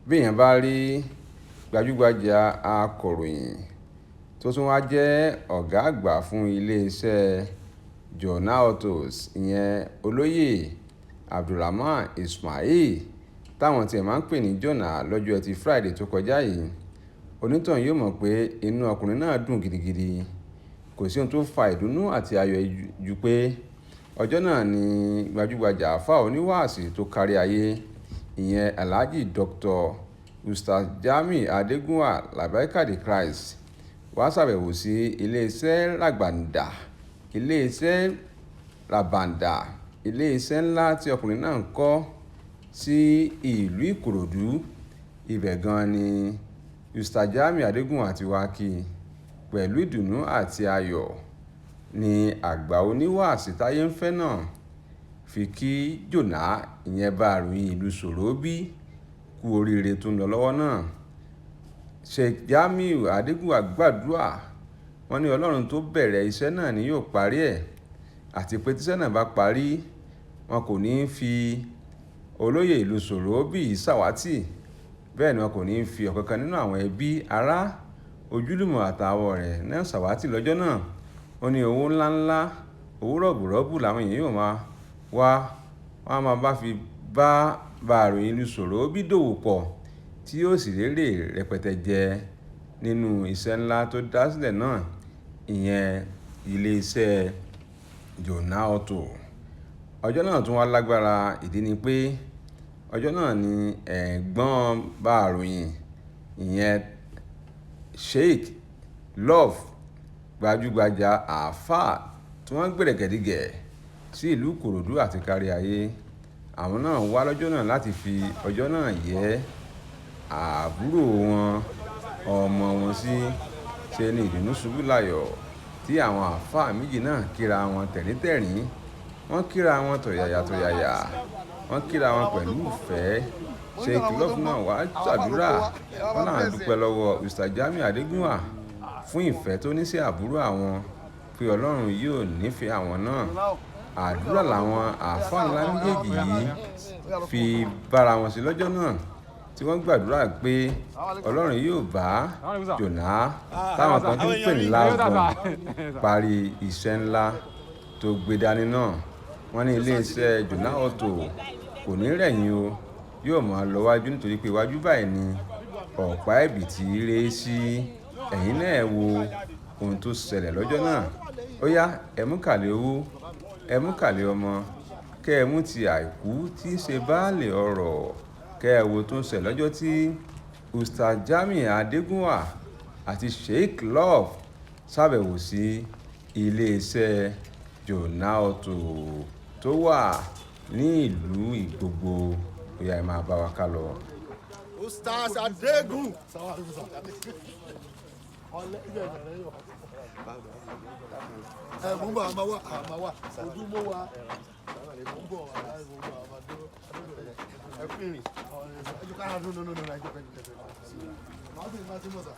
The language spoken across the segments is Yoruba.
Bí èèyàn bá rí gbajúgbajà akọ̀ròyìn tó tún wáá jẹ́ ọ̀gá àgbà fún iléeṣẹ́ Jonah Autos, ìyẹn Olóyè Abdulrahman Ismail táwọn tiẹ̀ máa ń pè ní Jonah, lọ́jọ́ Etí Friday tó kọjá yìí, onítọ̀hún yóò mọ̀ pé inú ọkùnrin náà dùn gidigidi. Kò sí ohun tó fa ìdùnnú àti ayọ̀ ju pé ọjọ́ náà ni gbajúgbajà àáfàá oníwàásí tó kárí ayé, ìyẹn Alhaji Dr. Ustaz Jamiu Adégúnwà Labbaika the Christ, wàá ṣàbẹ̀wò sí iléeṣẹ́ ràbàǹdà, iléeṣẹ́ ńlá tí ọkùnrin náà ń kọ́ sí ìlú Ìkòròdú. Ibẹ̀ gan-an ni Ustaz Jamiu Adégúnwà ti wá kí i pẹ̀lú ìdùnnú àti ayọ̀ ní àgbà oníwàásí táyé ń fẹ́ náà fi kí Jonah, ìyẹn bá àròyìn ìlú Sorobi, kú oríire tó ń lọ lọ́wọ́ náà. Sheikh Jamiu Adégúnwà gbàdúrà, wọ́n ní Ọlọ́run tó bẹ̀rẹ̀ iṣẹ́ náà ni yóò parí ẹ̀, àti pé tíṣẹ́ náà bá parí, wọn kò ní í fi olóyè ìlú Sorobi yìí ṣàwátì, bẹ́ẹ̀ ni wọn kò ní í fi ọ̀kankan nínú àwọn ẹbí, ará, ojúlùmọ̀ àtàwọn ọ̀rẹ́ náà ṣàwátì lọ́jọ́ náà. Ó ní owó ńláńlá, owó rọ̀gùrọ̀gù làwọn èèyàn yóò máa wá, wọ́n á máa bá fi bá àròyìn ìlú Sorobi dòwò pọ̀, tí yóò sì rérè rẹpẹtẹ jẹ nínú iṣẹ́ ńlá tó dá sílẹ̀ náà, ìyẹn iléeṣẹ́ Jonah Auto. Ọjọ́ náà tún wá lágbára. Ìdí ni pé ọjọ́ náà ni ẹ̀gbọ́n bá àròyìn, ìyẹn Sheikh Love, gbajúgbajà àáfàá tí wọ́n gbẹ̀rẹ̀kẹ̀dígẹ̀ sí ìlú Ìkòròdú àti kárí ayé, àwọn náà wá lọ́jọ́ náà láti fi ọjọ́ náà yẹ àbúrò wọn, ọmọ wọn sí. Ṣe ni ìdùnnú ṣubú láyọ̀ tí àwọn àáfàá méjì náà kíra wọn tẹ̀ríntẹ̀rín, wọ́n kíra wọn tọ̀yàyà tọ̀yàyà, wọ́n kíra wọn pẹ̀lú ìfẹ́. Sheikh Love náà wàá ṣàdúrà, wọn náà dúpẹ́ lọ́wọ́ Ustaz Jamiu Adégúnwà fún ìfẹ́ tó ní sí àbúrò àwọn, pé Ọlọ́run yóò nífẹ̀ẹ́ àwọn náà. Àdúrà làwọn àáfàá ńlá méjèèjì yìí fi bára wọn sí lọ́jọ́ náà, tí wọ́n gbàdúrà pé Ọlọ́run yóò bá Jonah, táwọn kan tó ń pè ní last born, parí iṣẹ́ ńlá tó gbé dání náà. Wọ́n ní iléeṣẹ́ Jonah Auto kò ní rẹ̀yìn o, yóò máa lọ wájú, nítorí pé iwájú báyìí ni ọ̀pá ẹ̀bìtì ré sí. Ẹ̀yin náà ẹ wo ohun tó ṣẹlẹ̀ lọ́jọ́ náà. Ó yá, ẹ mú kàlẹ̀ owó, ẹ mú kàlẹ̀ ọmọ, kẹ́ ẹ mú ti àìkú tí í ṣe baálé ọrọ̀, kẹ́ ẹ wo tó ń ṣẹlẹ̀ lọ́jọ́ tí Ustaz Jamiu Adégúnwà àti Sheikh Love ṣàbẹ̀wò sí iléeṣẹ́ Jonah Auto tó wà ní ìlú Ìgbogbo. Ó yá, ẹ máa bá wa ká lọ. Ustaz Adegun. Ẹ mú bọ̀, àmà wà, àmà wà, ojú mọ́ wa. Mú bọ̀, mú bọ̀, àmà dúró. Ẹ kú ìrìn. Ẹ jù ká nù nù nù nù ẹ jù ká jù ká. Màá bí màá ti mọ̀ sà.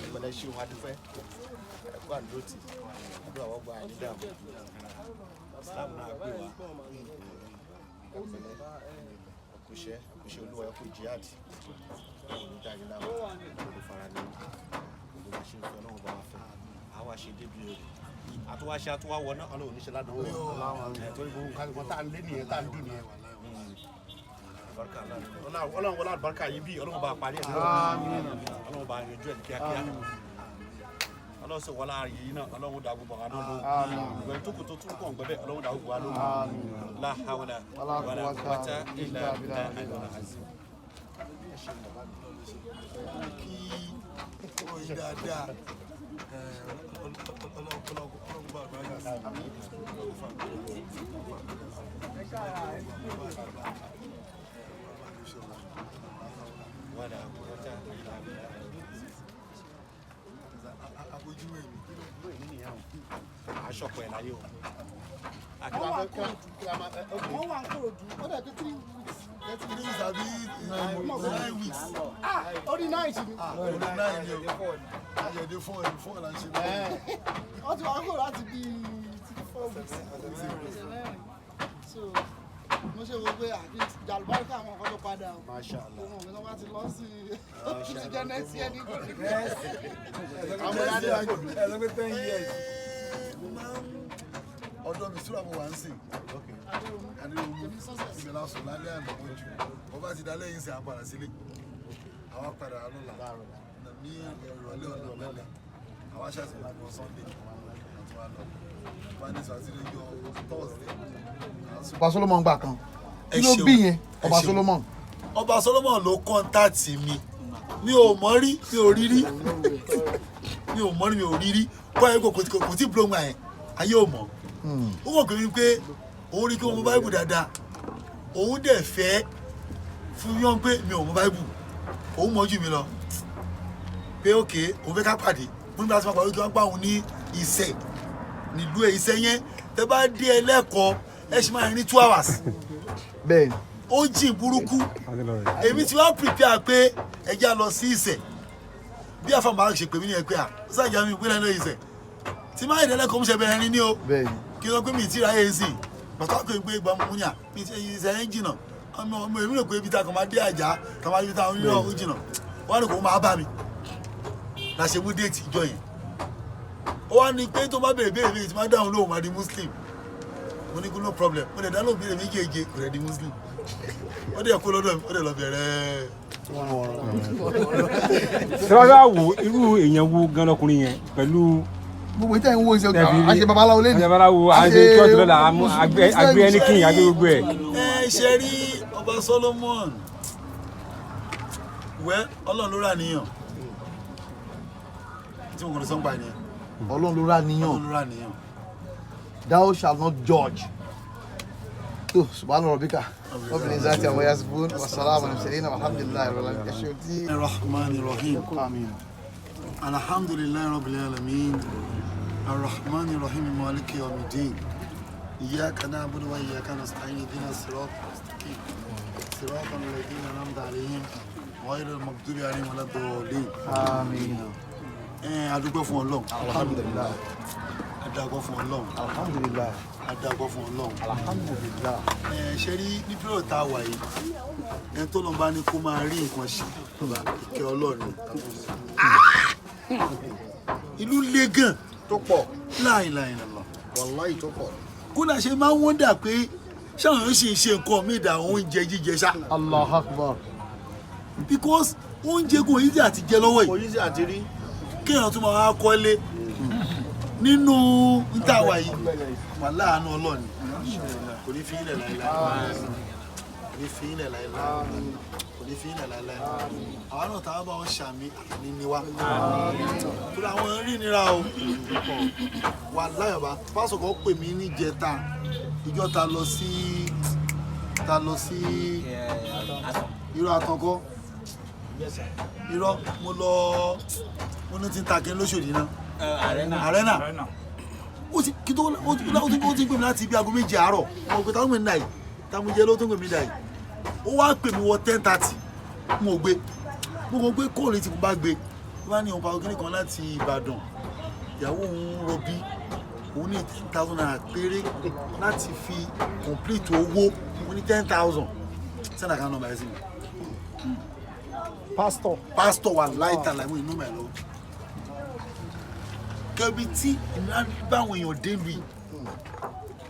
Ìpẹ̀lẹ́, ṣe òun adúpẹ́ ẹ̀kọ́ àdúrótì àdúrà wọ́n gba àìnídààmú Islam náà gbé wa. Ẹ̀pẹ̀lẹ́, ẹ̀kúṣẹ́ ẹ̀kúṣẹ́ olúwa, ẹ̀kú jihad, ọlọ́run ní dáyé láwọn olú fara ní gbogbo bá ṣe ń fẹ́, ọlọ́run bá wa fẹ́ àwa ṣe débi rẹ̀ àtúwáṣe àtúwáwọ náà, ọlọ́run níṣẹ́ ládùúgbò ẹ̀ torí gbogbo nǹkan tá à ń lé nìyẹn, tá à ń dùn nìyẹn. Ọlọ́run wọlé àlùbáríkà yìí bí ọlọ́run bá parí ẹ̀, ọlọ́run bá yanjú ẹ̀ ní kíákíá. Ọlọ́run sì wọlé ààyè yìí náà, ọlọ́run dá gbogbo àwọn náà lóhùn. Ìgbẹ́ tó kù tó tún kàn gbẹ́bẹ́, ọlọ́run dá gbogbo wa lóhùn. La hawla wala quwwata illa billahi al-aliyyil azim. Kí oyin dáadáa. Ọlọ́run bá àgbà yà sí. Wala quwwata illa billahi. Àpèjúwe mi. Aṣọ́pọ̀ ẹ̀ láyé o. Wọ́n wà ń Kòròdú, ó dẹ̀ tó 3 weeks. 3 weeks àbí 9 weeks? Ah, ó ní nine sí ni. Ah, ó ní nine ni o. Ayọ̀dẹ four ni, four là ń ṣe lọ́wọ́. Wọ́n ti wà ń Kòròdú láti bíi 3-4 weeks. Ọ̀sẹ̀ 4. So mo Mo ṣe wo pé àbí jàlùbáríkà àwọn kan tó padà o. Masha Allah. Òun òun tó bá ti lọ sí i ti jẹ́ next year ní kò ní. Àwọn ìyá Ẹ sọ pé 10 years. Mo máa ń ọ̀dọ̀ mi sùúrù àwọn wà ń sìn. Adéhùn Èmi success. ibẹ̀ la sùn lálẹ́ àná mọ́jú. Wọ́n bá ti dalẹ́ yìí sìn àpàdà sílé. Àwa padà lọ́la. Ní ìrọ̀lẹ́ ọ̀la mẹ́lẹ̀. Àwa ṣàtìlẹ́yìn lọ Sunday. Àti wa lọ. Wọ́n á ní sàtìlẹ́yìn yọ Thursday. Ọba Solomon gbà kan. Ẹ Kí ló ṣeun. bí yẹn? Ẹ Ọba ṣeun. Solomon. Ọba Solomon ló kọ́ńtàtì mi. Mi ò mọ̀ rí, mi ò rí rí. Mi ò mọ̀ rí, mi ò rí rí. Kọ́ ẹ kò tí blow my ayé ò mọ̀. Ó kàn pé mi pé òun rí kí wọ́n mú báìbù dáadáa. Òun dẹ̀ fẹ́ fún yán pé mi ò mú báìbù. Òun mọ̀ jù mí lọ. Pé òkè òun fẹ́ ká pàdé. Mo ní bí a ti máa pàdé kí wọ́n gbà òun ní Ìṣẹ̀. Nílùú ẹ̀ Ìṣẹ̀ yẹn tẹ bá dé ẹlẹ́kọ̀ọ́ ẹ ṣì máa rìn 2 hours. Bẹ́ẹ̀ni. Ó jìn burúkú. Èmi ti wá prepare pé ẹ já lọ sí Ìṣẹ̀. Bí àfa màá ṣe pè mí ní ẹ pé à ó sàjà mi ìpínlẹ̀ náà Ìṣẹ̀ tí máa ìdẹ́lẹ́kọ̀ọ́ ń ṣe bẹ̀rẹ̀ ní o. Bẹ́ẹ̀ni. Kí ló pé mi ti ráyè sí i bàtà pé pé ìgbà mú yàn mi ti Ìṣẹ̀ yẹn jìnà ọmọ ọmọ èmi rò pé ibi tá a kàn máa dé àjà tá a máa ibi tá a ń lọ ó jìnà wọ́n á ní kò máa bá mi la ṣe mú déètì ìjọ yẹn. Ó wá ní pé tó bá béèrè béèrè méjì tí máa dáhùn lóhùn máa di Muslim. Mo ní kó no problem. Mo dẹ̀ dá lóhùn béèrè méjèèje, kò dẹ̀ di Muslim. Ó dẹ̀ kó lọ́dọ̀ mi, ó dẹ̀ lọ bẹ̀rẹ̀. Tí wọ́n bá wo irú èèyàn wo gan lọkùnrin yẹn pẹ̀lú Gbogbo ìtẹ̀ ń wo ṣe Tẹ̀bí rí. àṣẹ babaláwo lẹ́nu. Àṣẹ babaláwo, àṣẹ church lọ́la, àgbẹ̀ ẹni kìnyín, àgbẹ̀ gbogbo ẹ̀. Ẹ ṣe rí ọba Solomon wẹ́, Ọlọ́run ló rà níyàn tí mo kàn lè sọ ń pa ènìyàn. Ọlọ́run ló rà níyàn. Ọlọ́run ló rà níyàn. Thou shalt not judge. Tó subhana rabbika rabbil izzati amma yasifun wa salamun alal mursalin walhamdulillahi rabbil alamin. Ẹ ṣeun tí. Rahman Rahim. Alhamdulillahi rabbil alamin. Arrahman Rahim Maliki yawmiddin. Iyyaka na'budu wa iyyaka nasta'in ihdina siratal mustaqim. Siratal ladhina an'amta alayhim ghayril maghdubi alayhim waladdallin. Àmín. Ẹ a dúpẹ́ fún Ọlọ́run. Alhamdulillah. A dúpẹ́ fún Ọlọ́run. Alhamdulillah. A dúpẹ́ fún Ọlọ́run. Alhamdulillah. Ẹ ṣe rí ní pírọ̀ tá a wà yìí, ẹni tó lọ́n bá ní kó máa rí nǹkan ṣe, ìkẹ́ Ọlọ́run ni. Ìlú le gan Tó pọ̀. láìláìlọ́lọ́. Wàláì tó pọ̀. Kódà ṣe máa ń wọ́ndà pé ṣáwọn yóò ṣì ń ṣe nǹkan míì dà oúnjẹ jíjẹ ṣá. Allahu akbar. Because oúnjẹ kò easy àti jẹ lọ́wọ́ Kò yìí. yí sí àti rí. Kéèyàn tún máa wá kọ́lé nínú ntàwá yìí wà láàánú Ọlọ́run ni. Kò ní fi ilẹ̀ láéláé, kò ní fi ilẹ̀ láéláé, kò ní fi ilẹ̀ láéláé. Àwa náà táwọn bá wọn ṣàmì àní ni wá torí àwọn rí nira o wà láyọ̀bá. Pásọ̀ kan pè mí níjẹta, ìjọ ta lọ sí irọ́ àtọkọ́ irọ́ mo lọ, mo ní ti ń ta kí n lóṣòdì náà arena. Ó ti kí tó ó ti pè mí láti ibi aago 7 àárọ̀. Mo pè táwọn pè mí dà yìí, táwọn jẹ ló tó pè mí dà yìí. Ó wá pè mí wọ 10:30, mo ò gbé. Mo kàn gbé kóòlù tí mo bá gbé, ó bá ní òun pa kíní kan láti Ìbàdàn, ìyàwó òun rọbí, òun ní ₦10,000 péré láti fi complete owó. Mo ní 10,000, send account number ẹ sí mi. Pastor. Pásítọ̀ wà láìta láìmú inú mẹ́ lọ. Kẹbi tí ìnira báwọn èèyàn dé lu yìí,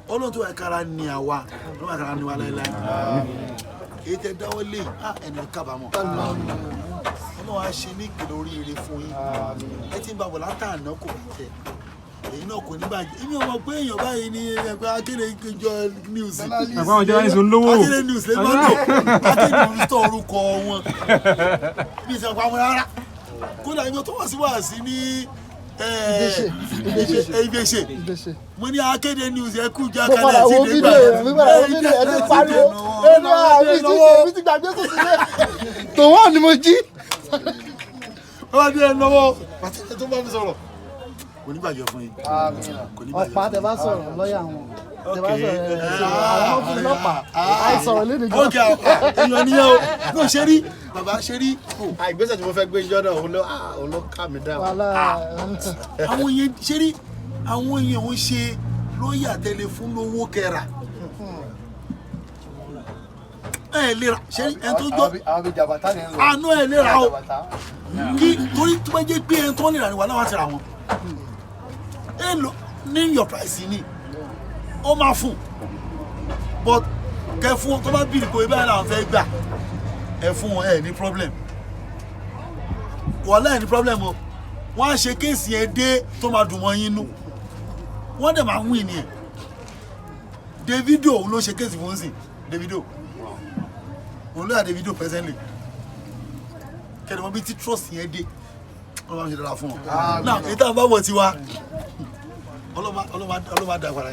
Ọlọ́run tó wà kára ní àwa, Ọlọ́run wà kára ní wa láéláé. Èyí tẹ dáwọ́ lé á ẹnu kábàámọ̀. Ọlọ́run á ṣe ní ìpìlẹ̀ oríire fún yín. Ẹ ti ń bá bọ̀ látàná kò bàjẹ́, èyí náà kò ní bàjẹ́. Èmi ò mọ̀ pé èèyàn báyìí ní ẹgbẹ́ akéde ìjọ news. Àpá àwọn journalist ń lówó. Akéde news lè máa lò, akéde news tó orúkọ wọn bí ìsìn ọ̀pá wọn rárá. Kódà ibi tó wà sí wàásí ní Ibèṣe, Ìgbésẹ̀. mo ní akéde news ẹ kú ìjà Mo padà kalẹ̀ wo sí fídíò rẹ̀, mo padà wo fídíò ẹ̀ ní pariwo. Ẹnu àmì tí èmi ti gbàgbé sùn sílẹ̀. Tòwọ́n ni mo jí. Wọ́n á dé ẹ lọ́wọ́ pàtí ẹ tó bá mi sọ̀rọ̀ kò ní bàjẹ́ fún yín, kò ní bàjẹ́. Ọ̀pá tẹ bá sọ̀rọ̀ lọ́ọ̀yà wọn. Tẹ bá sọ̀rọ̀ ẹ̀ àwọn fún ọlọ́pàá. Àìsọ̀rọ̀ lédè gan. Ok, èèyàn nìyẹn o náà ṣe rí bàbá ṣe rí o. Ìgbésẹ̀ tí mo fẹ́ gbé jọ́ náà, òun ló kà mí dáhùn. Wàhálà. Àwọn yẹn ṣe rí, àwọn yẹn ò ń ṣe lọ́ọ̀yà tẹlifún lówó kẹrà. Ẹ lè ra ṣe ẹ tó jọ Àwọn bíi jàbátá ni ń lọ. Àánú ẹ lè ra o. Kí torí tó bá jẹ́ pé ẹ tó lè rà ní wàhálà wà ti rà wọn. Ẹ lọ name your price ni ó máa fún, but kẹ fún tó bá bìrì pé báyìí làwọn fẹ́ gbà, ẹ fún wọn, ẹ ní problem, wàhálà ẹ ní problem o. Wọ́n á ṣe case yẹn dé tó máa dùn mọ́ yín nú, wọ́n dẹ̀ máa win ni ẹ̀. Davido òun ló ṣe case fún sí. Davido òun ló yà Davido presently kẹ́ni wọ́n bí tí trust yẹn dé, wọ́n máa ń ṣe dára fún wọn. Náà èyí táwọn bá bọ̀ tiwa, ọlọ́mọ dá padà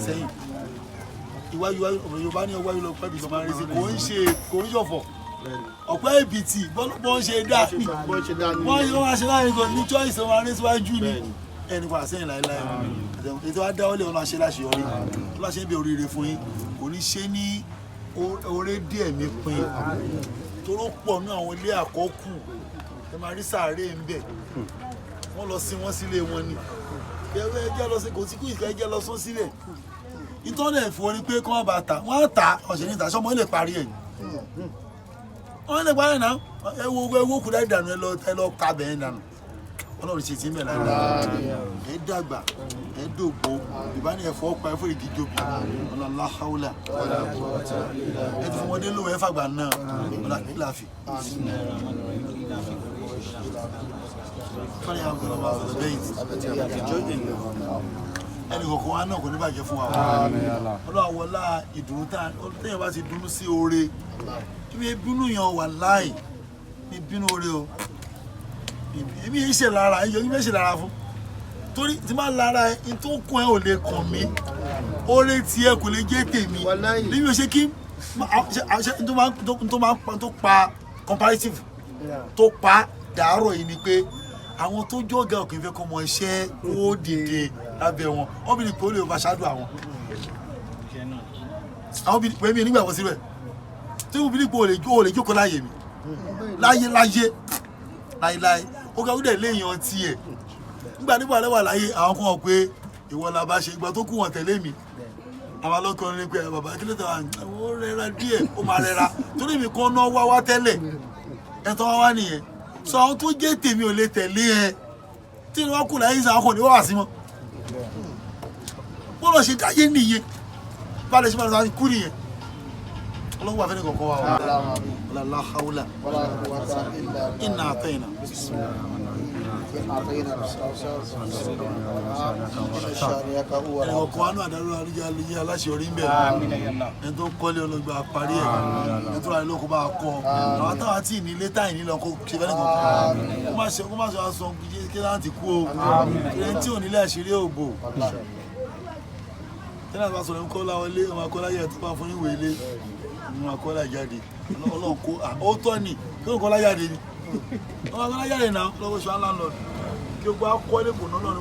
sẹ́yìn iwájú iwájú. Ọmọ Yorùbá ní ọwájú lọ pẹ́ bí sọ máa ń rí sí, kò ń ṣe, kò ń ṣọ̀fọ̀ ọ̀pẹ́ ìbìtì bọ́n ṣe dá ní wọ́n ṣe wọ́n ṣe láàrin kan ní choice wọn rí síwájú ni ẹni padà sẹ́yìn láéláé. Ètò wa dáwọ́lé wọn máa ṣe láṣeyọrí, wọn máa ṣe ń bẹ oríire fún yín, kò ní ṣe ní oore díẹ̀ mi pin toró pọ̀ ní àwọn ilé àkọ́kù ẹ máa rí sàárè ń bẹ̀, wọ́n lọ sí wọ́n sílé wọn ni kẹwẹ́ ẹjẹ́ lọ sí kò sí kú ìkẹ́ ẹjẹ́ lọ sún sílẹ̀ ìtọ́nà ẹ̀fọ́ ni pé kí wọ́n bá ta wọ́n á ta ọ̀sẹ̀ níta sọmọ lè parí ẹ̀, wọ́n lè parí ẹ̀ náà. Ẹ wo ẹ wo kúdà dànù, ẹ lọ ka bẹ́ẹ̀ dànù. Ọlọ́run ṣe ti ń bẹ̀ láìláì. Ẹ dàgbà, ẹ dògbò, ìbáni ẹ̀fọ́ pa ẹ̀fọ́ igi jobi ọ̀làlá haúlà ẹ ti fọmọdé lówó ẹ fàgbà náà ọ̀là kíláàfì. Ẹnì kọ̀ọ̀kan wa náà kò ní bàjẹ́ fún wa. Ọlọ́run wọlá ìdùnnú téèyàn bá ti dunnú sí oore, ibi bínú yàn wà láì ní bínú oore o. Èmi yìí ṣe lára ẹyọ yìí ṣe lára fún torí tí máa lára ẹ n tó kún ẹ ò lè kàn mí, oore tiẹ̀ kò lè jẹ́ tèmi níbi ò ṣe kí n tó máa tó pa comparative tó pa dàárọ̀ yìí ni pé àwọn tó jọ̀gá òkè fẹ́ kọ́ ọmọ iṣẹ́ ó dìde lábẹ́ wọn, obìnrin pé ó lè bá ṣáájú àwọn obìnrin pé mi nígbàgbọ́ síbẹ̀ tí obìnrin pé ó lè jókòó láàyè mi láyé láyé láyéláyé ó ga ó dẹ̀ léèyàn tiẹ̀ nígbà nígbà lẹ́wà láyé àwọn kan wọ̀ pé ìwọ la bá ṣe ìgbà tó kù wọ́n tẹ̀lé mi. Àwọn alọ́kọrin ni pé bàbá kí ló tẹ̀ wá, ó rẹra díẹ̀, ó máa rẹra torí mi kan náà wá wá tẹ́lẹ̀ ẹ̀ tán wá wá nìyẹn. Sọ àwọn tó jẹ́ tèmi ò lè tẹ̀lé ẹ tí wọ́n kù láyé sọ àwọn kò ní wá sí mọ́ bó lọ ṣe dáyé nìyẹn, bá lè ṣe máa sọ kú nìyẹn. Ọlọ́run wà fẹ́ni kọ̀ọ̀kan wa o la hawla inna atayna. Ẹnì kọ̀ọ̀kan wa náà àdáró àríyá aliyé aláṣẹ orí ń bẹ̀ ẹni tó kọ́lé ọlọ́gbà parí ẹ̀ ẹni tó rà ní lóko bá a kọ́ àwọn táwa tí ní ilé táyì nílò kó ṣe fẹ́ni kọ̀ọ̀kan kó má ṣe wá sọ kí láti kú o ẹni tí ò nílé àṣírí òbò tí náà bá sọ̀rọ̀ ń kọ́ láwọn ilé ọmọ akọ́lá yẹ tó bá fún ìwé ilé ọmọ akọ́lá jáde ọlọ́run kó ó tọ́ ni kí ó kọ́lá jáde ni ọmọ akọ́lá jáde náà lọ́wọ́ ṣọ́ landlord kí ó gbọ́ akọ́lé kò náà.